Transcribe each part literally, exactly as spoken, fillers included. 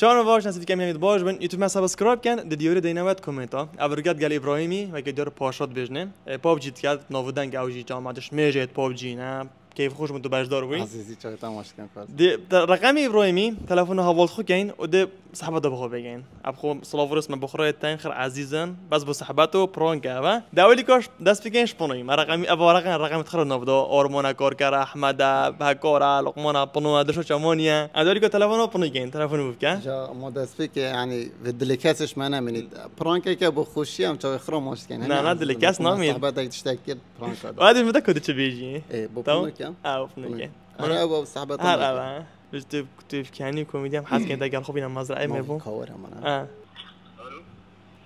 Çawan baş, nesî dikem yanî baş bin. YouTube me subscribe ken, di diyarê deyne wet komenta. Ev riket gel Îbrahîmî, weke diyar paşa dibêjne. E, PUBG diket, navûdeng ew jî cama dişmêjêt PUBG ne. Keyf xweş bin tu beşdar bûyî. Ezîzî çawa temaşe dikem kar. Di, te, reqemî Îbrahîmî, telefona heval xwe keyn û di sehbeta bi xwe vêgeyn. Ev xwe silav û rêz me bi xwe re tên, xir ezîz in. Bes bo sehbet û prank e eve. Di ewilî kaş dest pêkeyn ji Pinoyî. Me reqemî, eva reqem, reqemî xira nav do. Ormona, Korkera, Ehmeda, Hekora, Luqmana, Pinoya, dişo çemaniye. Em di ewilî ka telefono Pinoyî keyn. Telefon bû bike. Ja, ma dest pêke, yani, ve dilê kes ji me nemînî. Prankeke bo xweşî em çawa xira maç dikin. Na, na, dilê kes namîn. Sehbetek tiştek kir, pranka da. Hadi mi de kodi çi bêjî? E, bo Tamam. Pinoyî ke? Ha, bo Pinoyî ke. Her ev ev sehbeta Her me. Ev, ha. Biz tu, tu kenî komedî em hez kên de gel xwe bîne mazra em Mavî bû. Kawar e mana. Ha.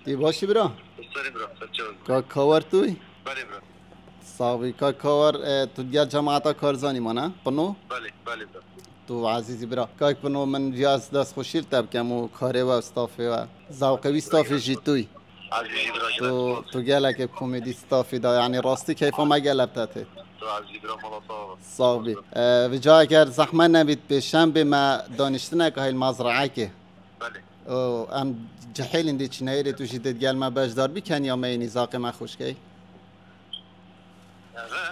Tê başî bira? Serî bira, serçe. Ka Kawar tu? Belê bira. Sax bî. Ka Kawar, e, tu gel cemaata Karzanî mana? Pino? Belê, belê bira. Tu ezîzî bira. Kak Pino, min cihaz dest xweşî li te bikem û karê we û stafê we. Zewqê wî stafê jî tu yî. Ezîzî bira, Tu, gelek tu gelekê komedî stafî da, yani rastî keyfa me gelek te tê. Tu ezîzî bira, mala sağ ol. Sax bî. E, vêca eger zehmet nebît, pêşembê me daniştinek heyl mazraekê. Belê. O, em cihêlîn dê çineyê rê tu jî dê gel me beşdar bî, kenya me yînî zaqê me xweşkey. Eve?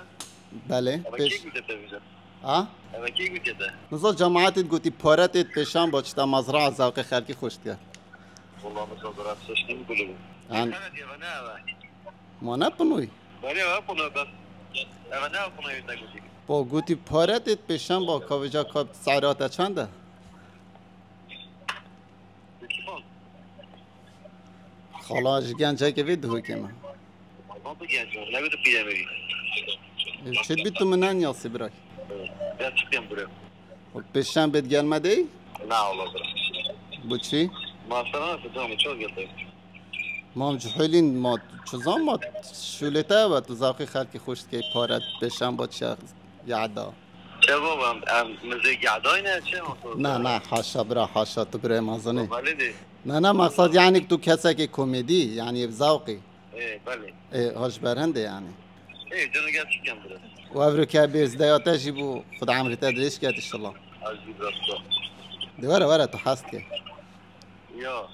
Belê. Eve Pêş- kê gute te bize? Ha? Eve kê gute te? Niza cemaetê gotî pare tê pêşan bo çita mazra zewqê xelkî xweş dike. Valla mesela biraz seçtim kulübü. An- Eve diye ne eve? Ma ne Pinoy? Belê eve Pinoy bes. Eve ne Pinoy te gotî? Po gotî pare tê pêşan bo kavêca kap saerata çend e? Xala ji gencekê vê dihokê me. Ama bu genç, ne bir piyemeri. E, çi bî tu min nanyasî birak? Gerçekten bro. Pêşembê digel me dey? Na ola bro. Bu çi? Masana nasıl tamam çok geldi. Mam cihulîn ma çizan ma şûlê te ve tu zaqî xelkî xweş dikey pare pêşemba çi yada. Çe baba, em, em mizê gedayne, çe? Na, na, haşa bira, haşa, tu birê mezin î. Belê de. Na, na, maqsad yani tu kesekî komedî, yani zewqî. Ê, belê. Ê, ha ji ber hende yani. Ê, canı gerçekten bira. Û evro ke bêzdeya te jî bû, Xuda emrê te dirêj ket inşallah. Ez jî bira. De were, were, tu hez dike. Ya.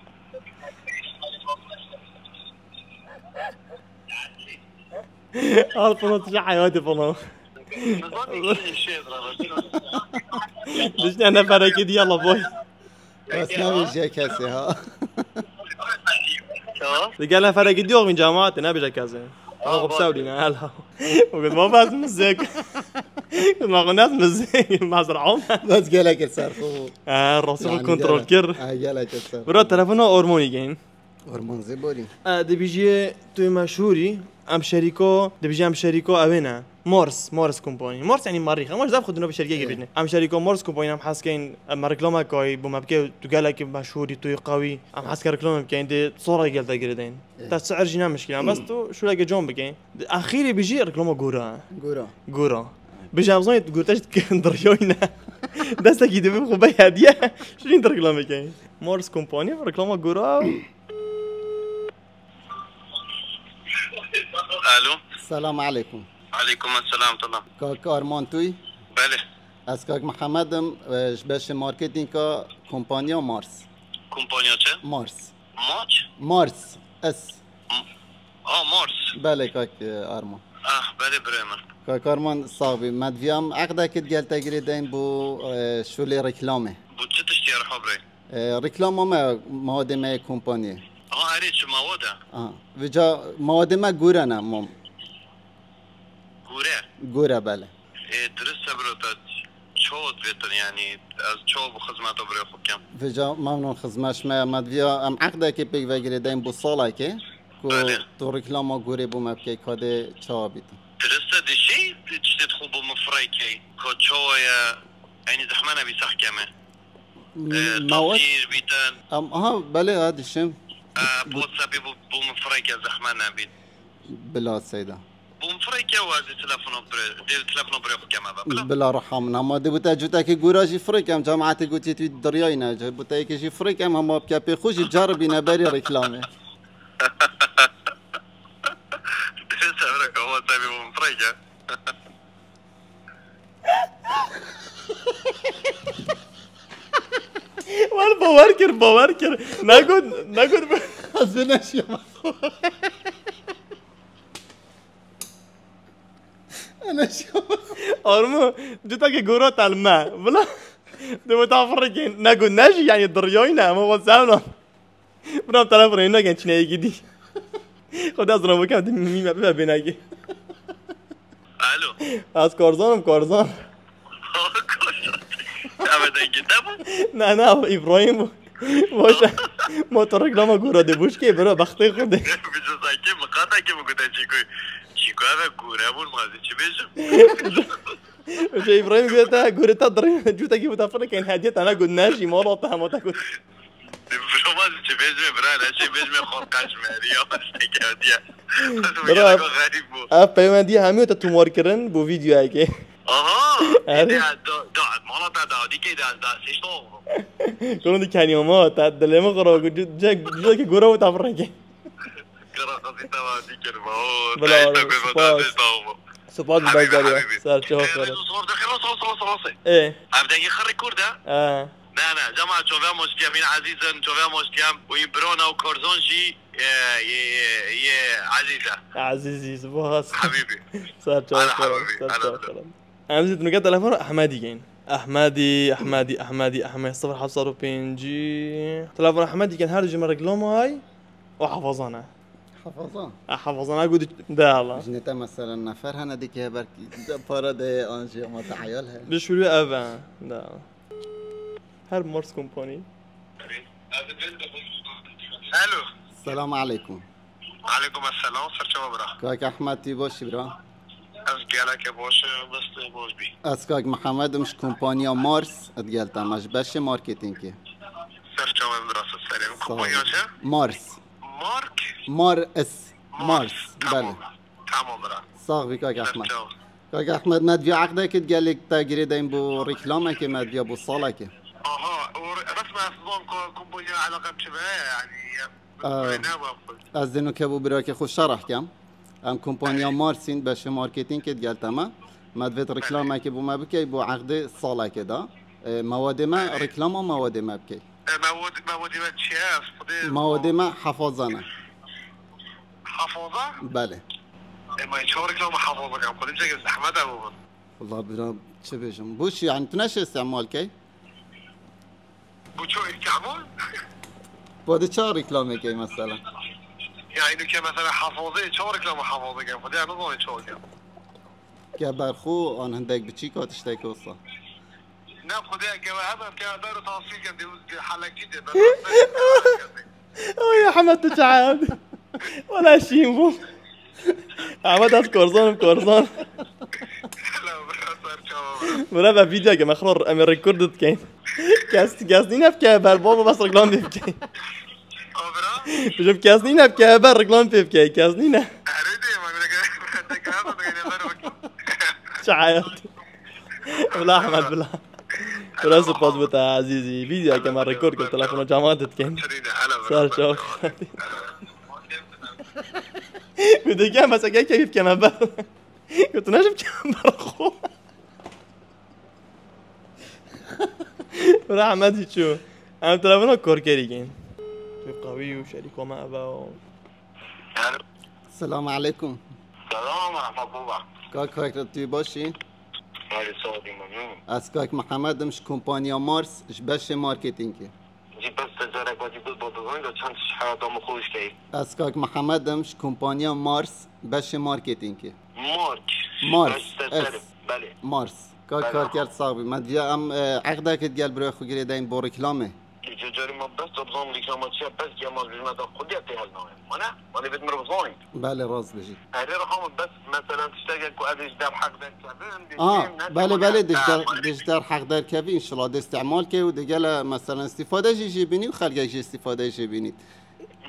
Al Pino, tu ji heyatê Pino. Nizam bir şey yapar. Dişine neferekî diye Allah boy. Bes nabêje kesê ha. Tamam. Digel neferekî diyor min cemaatê, nabêje kesê. Ama xop sewdî ne hala. O gud ma bas müzik. Ma xo nas müzik. Mazra. Bes gelek ser xo. Ha, rosum Yani kontrol gelek. Kir. Ha, gelek ser. Bro, telefona ormonî geyn. Orman zê borî. E, dibîjiyê tu yê meşhûrî, em şerîko, dibîjî em şerîko ew ê ne. Mars, Mars kompanî. Mars yanî merîx. Em zaf xwe di navê şerîkê girîne. Em şerîko Mars kompanî em hez keyn, em reklame kayî, bo me bike tu gelekî meşhûrî, tu yê qewî. Em hez ke reklame bikeyn, dê sora gel te girêdeyn. Te si'ir jî ne mişkîl e. Bes tu şûleke can bikeyn. Axîrî bijî reklama gora. Gora. Gora. Bijî em zanî gurte jî diryayî ne. Destekî dibî xwe bey hediye. Şûlîn tu reklame keyn. Mars kompanî reklama gora. Alo. Selam aleykum. Aleykum selam, selam. Kak Arman tu yî? Belê. Ez Kak Mihemed im, e, ji beşê marketinga kompanya Mars. Kompanya çi? Mars. Maç? Mars. S. M-, ha, Mars. Belê Kak, e, Arman. Ah, belê birê min. Kak Arman sax bî. Me diviyam eqdekê digel te girêdeyn bo, e, şûlê reklamê. Bo çi tiştî erha birê? E, reklama me, mawadê me yê kompaniyê. Aha, erê çi mawad e? Aha. Vêca mawadê me gure ne, mam. Gure? Gure, belê. E, dirist e biro te çawa divêtin, yani ez çawa bi xizmeta birê xwe bikim? Vêca memnûn xizmet ji me, me diviya em eqdekê pêk vegirêdeyn bo salekê, ku Belê. Tu reklama gurê bo me bikey, ka dê çawa bîtin. Dirist e dişî, tiştê xwe bo min firey key, ka çawa ye, yani zehme nebî sehkeme. M-, E, mawad? Tasîr bîtin. Em, aha, belê, ha, dişim. E, WhatsAppê bû, bû min fireyke zehmet nebît. Bila seyda. Bû min fireyke û ez ê telefona birê, dê telefona birê xwe keme be, bila. Bila riha min. Hema dê bû te cutekê gûra jî firêkem, cemaetê gotî tu diryayî ne. Bû te yekê jî firêkem, hema bike pê xwe jî ceribîne berî reklamê. Dê sevrek hema te bî bû min fireyke. Wal Bawer kir, bawer kir. Negot, negot. Ez ê neşiyama. Ez neşiyama. Armo, cuta ke gora telme. Bila. De bu ta firkin. Negot, neşi yani, diryayne ama bu sevna. Bira, telefon eline genç ne gidi. Xwedê ez rewikam, di mî me bibe bênegê. Alo. Ez Karzan im, Karzan. Karzan. Eve dengê te bû? Ne, ne, Îbrahîm bû. Boş. Ma tu reklama gora de boş ke, bira, bextê xwe de. Bi cezakê miqatekê min gote çîko. Çîko eve gore bûn, ma ez ê çi bêjim? Ji Îbrahîm gote, gore te dirê, cutekî bû te firkin, hediye te ne got, ne jî mala te hema te got. Bira, ma ez çi bêjime, bira, ne çi bêjime, xwe qeş meriya, tiştekî hediye. Bira, xerîb bû. Ev peywendiya hemî te tomar kirin bo vîdeoyekê. Aha, Erê. Êdî ez da, da, mala te da, dîkê de ez da, sêşta oğlum. Kurun di kenî ma, te dilê min xirab kir, cu-, cu-, cudekî gora û te firkin. Kira qasî te va dîkir ma, o, Bila, sêşta oğlum, gurma, spas. Sêşta oğlum. Spas, Habîbi, bezdariya. Habîbi. Ser çava Ee, xirab. Zor de xirab, sağ, sağ, sağ, sağ. Ee. Ev dengê xirê kur de? Ee. Ne, ne, cema çovya moştiyem, yine Azîzin, çovya moştiyem. Û yî birona û Korzon jî, e, yê, yê Azîz e. Azîzî, spas. Habîbî. Ser çava Ana xirab, Habîbî, ser ana çava Habîbî. Xirab. Em zî nuke telefon Ehmedî geyn. Ehmedî, Ehmedî, Ehmedî, Ehmedî, sifir heft sed û pêncî. Telefon Ehmedî geyn, her ji me reklama hay. O hafazan e. Hafazan? E, hafazan e, gudi, de Allah. Jinê te mesela nefer hene dike belkî de para de an jî ama te eyal he. Bi şûrû ev e. De. Her Mars kompanî. Alo. Selamu aleykum. Aleykum selam, serçava bira. Kak Ahmet, tu baş î bira? Ez geleke baş im, destê baş bî. Ez Kak Mihemed im, ji kompaniya Mars, ez gel te me, ji beşê marketingê. Serçava bira, serê. Sağ ol. Kompaniya çi? Mars. Mark? Mars. Mars. Mars, tamam. Belê. Tamam bira. Sax bî Kak Ahmet. Serçava. Kak Ahmet, me diviya eqdekê gelek te girêdayîn bo reklamekê, me diviya bo salekê. Aha, o re-, resmen ez zon ku kompanya eleqem çi be, yani, Ee, ne bak. Ez dê nuke bo birakê xwe şerh kem. Em kompanya Marsîn, beşê marketingê digel te me. Me divêt reklamekê bo me bikey, bo eqdê salekê de. Ee, mewadê me, reklama mewadê me bikey. E, mewad-, mewadê me çi ye? Ez xwedê Mewadê me hefaza ne. Hefaza? Belê. E, me çawa reklama hefaza kem? Xwedê çeke zehmet e bo min. Wala bira, çi bêjim? Boş, yani tu neşe istemal key? Bu çok ihtimal. Bu da çağ reklamê key mesela. Ya ino ke mesela hafazê, çawa reklama hafazê kem? Xwedê ez nizanim çawa kem. Ke berxu an hindek biçîka tiştek olsa. Ne xwedê ke we hebe ke ber û tasvîr kem de, de halekî de, ber Ay Ahmet, tu çayan. Wala şîn bû. Ahmet, ez Korzan im, Korzan. Bira, be vîdeo ke me xro em ê rekord dikeyn. Kes, kes nîne bike ber baba bes reklam pê bikeyn. Bijim kes nîne bike ber reklam pê bikeyn. Kes nîne. Çi hayat. Bila Ahmet, bila. Bila spas bo te ezîzî. Vîdeo ke me rekord kir, telefona cemaat dikeyn. Ser çav. Ku dike mesela keyf keme ber. Ku tu neşim keme ber xo. Rahmetî çû. Em telefona korkerî kên. Tu qewî û şerîka me eve o. Alo. Selamu aleykum. Selam, rahmetullah. Kak, kak, tu başî? Hadi, sağ ol, memnun. Ez Kak Mihemed im, ji kompanya Mars, ji beşê marketingê. Jî bes te carek wekî bid bo dizanî de çend tişt heyata min xweş key. Ez Kak Mihemed im, ji kompanya Mars, beşê marketingê. Mark. Mars, Baş ser S. Ser. Belê. Mars. Kak Belê. Karker sax bî. Me diya em, e, eqdekê digel birayê xwe girêdayîn bo reklamê. Îca carî me bes te bizanî reklama çi ye, bes ke ma ji me de xwedî tê hel nayê. Mane? Mane bêt min re bizanî. Belê, rast bijî. Erê, rexam bes, meselen, tişteke ku ez ê ji derheq derkevim, dê Aa, çêm, ne belê, çêm, belê, ne dê ji der, çêm. Dê ji derheq derkevî, înşallah dê îstîmal key û dê gele, meselen, îstîfade jî jê bînî û xelkek jî îstîfade jê bînî.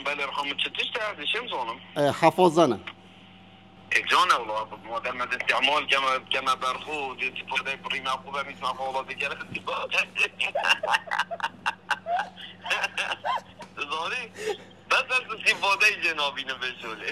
Belê, rexam çi tişt e, ez dê çêm zonim. E, hefaza ne. E, can e, wala, madem ez îstîmal keme, keme berxu, dê îstîfade birî me xwe, be mîsma xwe, wala, dê gele îstîfade. Zanî? Bes ez îstîfadeyê jê nabînim vê şolê.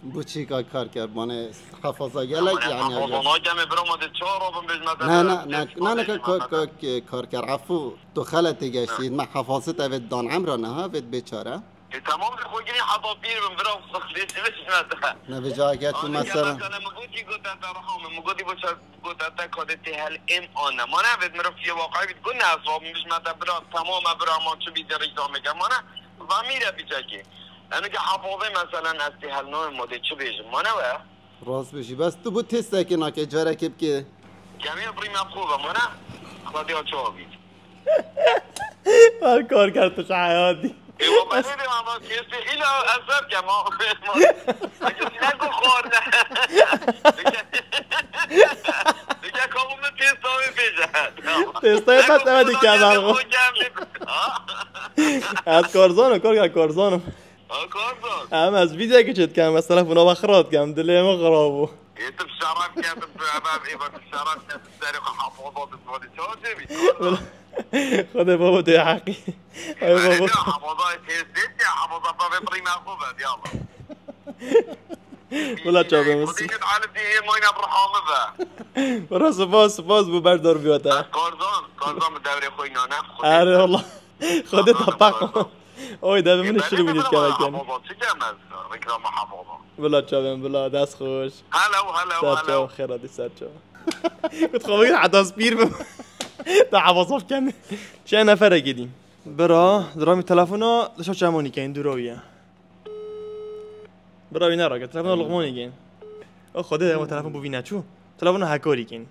Bu çîka kar ker, mane hefaza gelek, yani, hefaza nakem, bira, ma de çar abim bêjme te. Ne, ne, ne, ne, ne, ka-, ka-, ka-, kar ker, efu, tu xeletê geştî, me hafazet evet dan emra ne ha, vet bêçare. E, tamam de xwe girî heta pîr bim, bira, xwe bêjme te. Ne vêca eger tu mesela. Mesela min gotî, got te rehame, min gotî bo çar, got te kadê tê hel êm an ne. Mane vet mirov fiye waqayî bit, got ne ez rabim bêjme te, bira, tamam e, bira, ma çi bî de rîza me ke, mane, zamîre bîcekê. Eno ke hafazê, meselen, ez tê hel nayêm, ma dê çi bêjim, mane we? Rast bijî, bes tu bu testekê nake, carekê bike. Kemiya birî me xwe ve, mane? Xwediya çawa bî? Her kar ker tu şahayatî. E, wa ben ne diyeyim ama, kesti ila ezer ke ma, ma, ne ku xor ne. Dike, dike kamu mu testa ve beje. Testa ve beje, dike, ben xor. Ha? Ez korzono, korka korzono. Ha, Kazan. Em ez vîdyoyekê çêdikim, em ez telefona we xira dikim, dilê min xira bû. Ê, tu şeref ke, tu, tu, em, em, ê, tu şeref ke, tu serê xwe hafazat, tu, tu, tu, çawa çêbî, Kazan? Xwedê baba tu yê heqî. Ay baba. Hafazayê têz têz ya, hafaza pa vê birî me xwe ve, ya Allah. Wela çavê min. Xwedê ne alif diye, mayna bi rehame ve. Wela spas, spas bu berdor biyo te. Kazan, Kazan bi devrê xwe inane. Are Allah. Xwedê te paqo. Oy, devê min şil wî dît kevekên. Hafazan, çi demez? Reklama hafazan. Bila çavên, bila, dest xweş. Hello, hello, hello. Ser çav, xêra dî ser çav. Got xwe bigir heta spîr bim. Te hafazan kem. Çi neferekê dî. Bira, diramî telefona, dişa çemonî keyin, dûra wî ye. Bira wî nerake, telefona luqmanî keyin. O Xwedê, ema telefon bû vî neçû. Telefona hekorî keyin.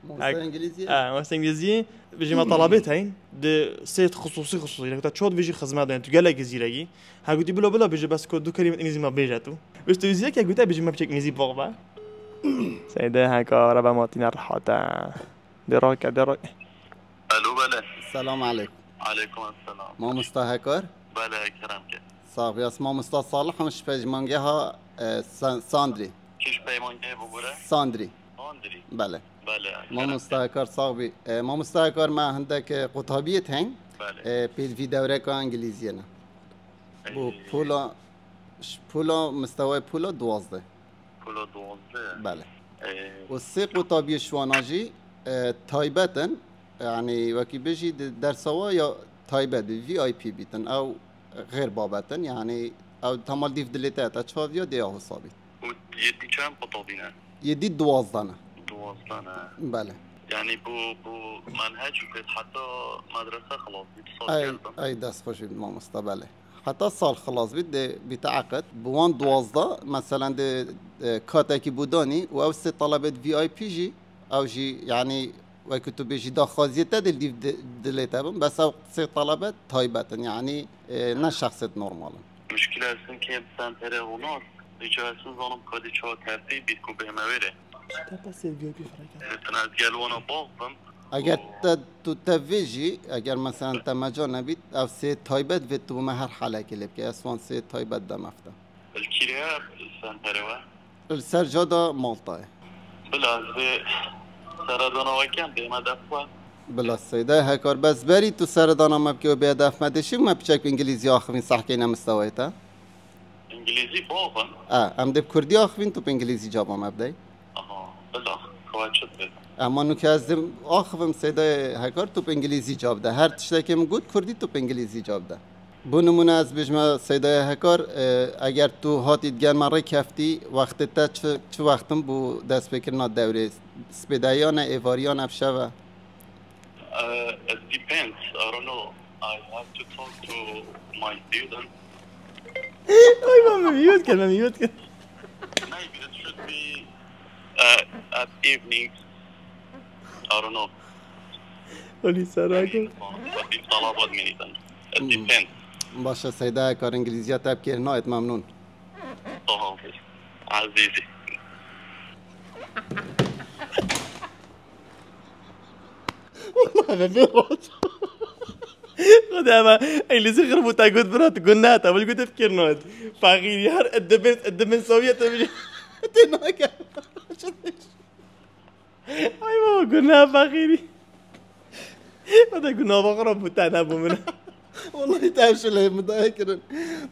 Mamoste Hek-, îngilîzî? E, mamoste îngilîzî, bijî me talabêt heyn, di sê xisûsî xisûsî, ne, çawa dibêjî xizmet dayên, tu gelekî zîrekî. Ha gotî bila bila bêje, bes ku du kelîmet îngilîzî me bêje tu. Bes tu zîrek e gote bêjî me piçek îngilîzî bixwe. Seyde heka rebe matîne rehate. Dê rake, dê rake. Alo, bele. Selam aleykum. Aleykum selam. Mamosta Hekar? Bele, kerem ke. Sax bî, ez mamosta Salih im, ji pejmangeha, e, San-, Sandrî. Çi ji pejmangehê bû bûre? Sandrî. Sandrî. Bele. Bele, kerem ke. Mamosta Hekar, sax bî. E, mamosta Hekar, me hindek, e, qutabiyê tên. Bele. E, pêdivî dewreka îngilîziyê ne. Ey. Bu pula, ş-, pula, mistewayê pula duwazdeh. Pula duwazdeh. Bele. Ee, û sê qutabiyê şiwana jî, e, taybet in. Yanî wekî bijî di dersa wa ya taybet bi V I P bîtin. Ew xêr babet in. Yanî ew temal dîv dilê te, te çaviya dê ya hosabî. Û yedî çend qutabî ne? Yedî duwazdeh ne. Duwazdeh ne. Bele. Yanî bu, bu menhec û pêt heta medrese xilas bî, tu sal Ey, kerdim. Ey dest xweş bî mamosta, bele. Heta sal xilas bî, dê bîte eqid. Bi wan duwazdeh, meselen dê, e, katekî bû danî û ew sê talebet V I P jî, ew jî, yanî, wekî tu bêjî daxwaziyê te dil dîv di-, dilê te bin, bes ew sê talebet taybet in, yanî, e, ne şexsêt normal in. Muşkîla ez hin kêm senterê Ronald, rica ez hin zanim kadî çawa tertîb bît ku bême wêrê. Te pa sevgiya gufreke. Ditin ez gel wana bax bim. Eger te, tu te vê jî, eger mesela te meca nebît, ev sê taybet vê tu me her halekê lê bike. Ez wan sê taybet demefte. Li kî re ye senterê we? Li ser ca da Maltayê. Bila ez vê seredana we kem bême def we. Bila Seyda Hekar, bes berî tu seredana me bike û bê def me dişî û me piçek îngilîzî axivîn sehkeyne mistewayê te. Îngilîzî bavin. E, em dê bi kurdî axivîn, tu bi îngilîzî caba me bidey. Aha, bila, xewa çi dibê? Ema nûke ez dê axivim Seydayê Hekar, tu bi îngilîzî cab de. Her tiştekê min got kurdî, tu bi îngilîzî cab de. Bo nimûne ez bêjime Seydayê Hekar, e, eger tu hatî digel me rê keftî, wextê te çi, çi wextin bû destpêkirina dewrê? Spêdeyiya ne, êvariya ne, bi şev e? Uh, it depends. I don't know. I have to talk to my students. Ay, ben mute kir, ben mute kir. Maybe it should be, uh, at evening. I don't know. Olî serako. But it's all about many things. It Hmm. depends. Başe Seyda, kar îngilîziya te bikêr, nayet memnûn. Tamam. Azîzî. Wala eve vê roj. Xwedê eve Îngilîzî xirib û te got bira, tu guneh te, wil got fikir nayet. Faxîrî her edibin, edibin Sovyet e bijî. Tê nake. Ay baba, guneh faxîrî. Xwedê guneh xirab bû, te nebû min. Wallahî te ev şilê min dayê kirin.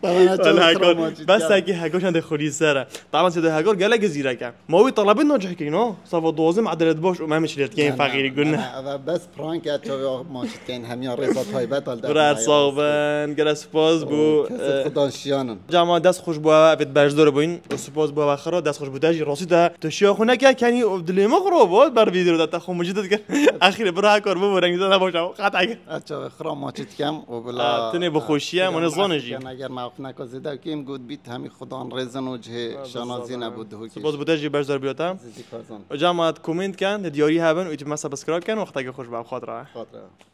Taban ez Wala çawa Hekor, xira maçî bes dikem. Hekî Hekor şandê xulî ser e. Taban sê de Hekor gelek zîrek e. Ma wî talabî nacih kirî, no? Safa dozim edelet baş û me min çilêt kên Ne, ne, feqîrî ne, gune. Ne, ev bes prank e, çawa maçî kên hemiya rêza taybet al Bira sax ben, gelek spas bû. Kesê Xudan şiyanin. Cama dest xweş bû, ev beşdar bûn. Û spas bû, ev xira dest xweş bû. Te jî rastî de tu şiya xwe neke, kenî dilê me xira bû, ber vîdeo de te xwe micîd dike. Axirê bira Hekor bû, rengî de baş e. Xat heke. Ez çawa xira maçî dikem û bila, Ah, tenê bi xweşî ye, e, mane zane jî. Eger me afneka zêde kêm got bît, hemî Xudan rêzin û cihê şanazî nebû duhokî. Spas bû te jî beşdar bûyata. Zî dîkar zan. Hocam, at komênt ken, di diyarî hebin û tu me subscribe ken, wexteke xweş be, xatira. Xatira.